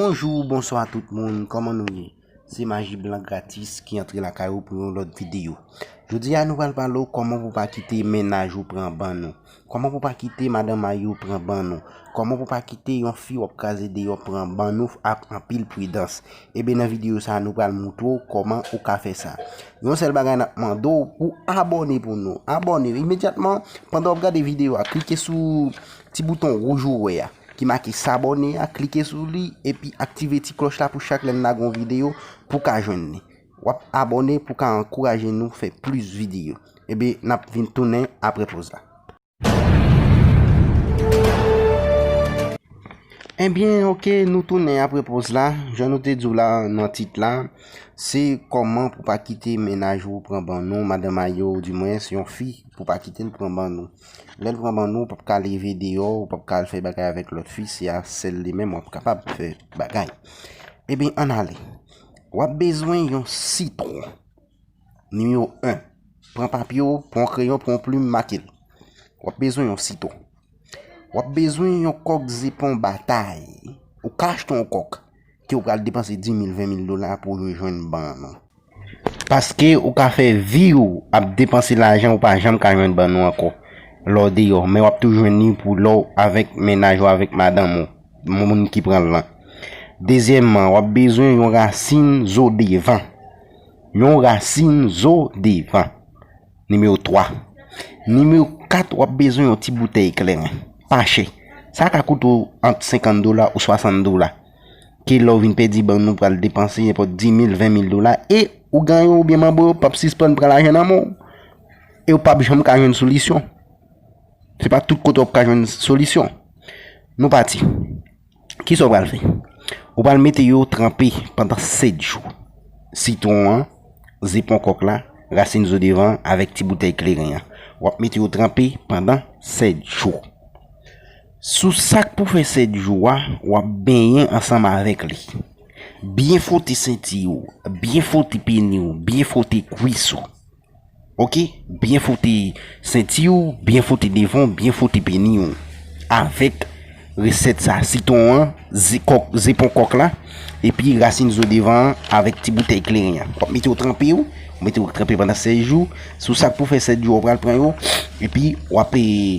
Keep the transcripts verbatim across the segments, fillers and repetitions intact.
Bonjou, bonswa tout moun, kòman nou ye? Se Maji Blan Gratis ki antre lakay ou pou yon lòt videyo. Jodi a nou pral pale w kòman pou pa kite mennaj ou pran bann ou. Kòman pou pa kite madan mari w pran bann ou. Kòman pou pa kite yon fi w ap kraze deyò pran bann ou ak anpil pridans. Ebyen nan videyo sa a nou pral moutre w kòman ou ka fè sa. Yon sèl bagay n ap mande w pou abòne pou nou. Abòne imedyatman pandan w ap gade videyo a, klike sou ti bouton wouj ou wè a ki make s'abonner a, klike sou li epi aktive ti klòch la pou chak lè n lage yon videyo pou ka jwenn li. W ap abòne pou ka ankouraje nou fè plis videyo. Ebyen, n ap vin tounen apre poz la. Ebyen, oke, nou tounen apre poz la. Jan nou te di w la nan tit la, se kòman pou pa kite mennaj ou pran bann ou, madan mari w, dimwens, yon fi, pou pa kite l pran bann ou. Lè l pran bann ou, ou p ap ka leve deyò, ou p ap ka al fè bagay avèk lòt fi, se a sèl li menm w ap kapab fè bagay. Ebyen, ann ale. W ap bezwen yon sitwon. Nimewo en. Pran papye w, pran yon kreyon, pran yon plim, make l. W ap bezwen yon sitwon. W ap bezwen yon kòk zepon batay. Ou ka achte yon kòk ke w pral depanse dis mil, ven mil dola pou w jwenn bann ou. Paske ou ka fè vi w ap depanse lajan, ou pa janm ka jwenn bann ou ankò. Lè w deyò, men w ap toujou jwenn li pou lè w avèk mennaj ou, avèk madanm ou, moun ki pran l lan. Dezyèmman, w ap bezwen yon rasin zo devan. Yon rasin zo devan. Nimewo twa. Nimewo kat, w ap bezwen yon ti boutèy kleren. Pa chè. Sa ka koute w ant senkant dola ou swasant dola. Ke lè w vin pèdi bann ou pral depanse nenpòt dis mil, ven mil dola, e ou ganyen oubyen manbo yo p ap sispann pran lajan nan men w. E w p ap janm ka jwenn solisyon. Se pa tout kote w ap ka jwenn solisyon. Nou pati. Kisa w pral fè? Ou pral mete yo tranpe pandan sèt jou. Sitwon an, zepon kòk la, rasin zo devan avèk ti boutèy kleren an. W ap mete yo tranpe pandan sèt jou. Sou sak pou fè sèt jou a, w ap benyen ansanm avèk li. Byen fwote senti w, byen fwote peni w, byen fwote kwis ou. Oke? Byen fwote senti w, byen fwote devan w, byen fwote peni w. Avèk resèt sa, sitwon an, ze-, kòk, zepon kòk la, epi rasin zo devan an avèk ti boutèy kleren an. W ap mete yo tranpe yo, w mete yo tranpe pandan sèt jou. Sou sak pou fè sèt jou, w pral pran yo, epi w ap, e,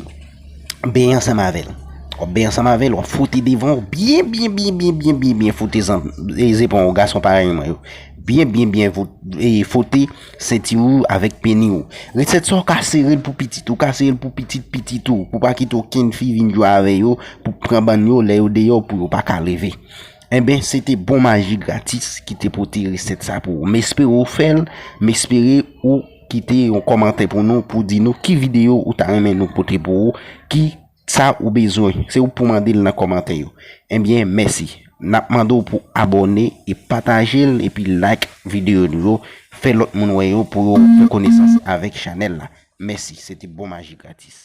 benyen ansanm avè l. W ap benyen ansanm avè l, w ap fwote devan w byen, byen, byen, byen, byen, byen, byen fwote zan-, e, zepon w, gason parèy mwen yo. Byen, byen, byen fwo-, e, fwote senti w avèk peni w. Resèt sa w ka sere l pou pitit ou, ka sere l pou pitit pitit ou, pou pa kite okenn fi vin jwe avè yo, pou pran bann yo, lè yo deyò, pou yo pa ka leve. Enben, se te Bon Maji Gratis ki te pote resèt sa pou ou. M espere w fè l, m espere ou kite yon kòmantè pou nou, pou di nou ki videyo ou ta renmen nou pote pou ou, ki sa ou bezwen. Se ou pou mande l nan kòmantè yo. Enben, mèsi. N ap mande w pou abòne e pataje l, epi like videyo nou yo. Fè lòt moun wè yo pou yo fè konesans avèk chanèl la. Mèsi. Se te Bon Maji Gratis.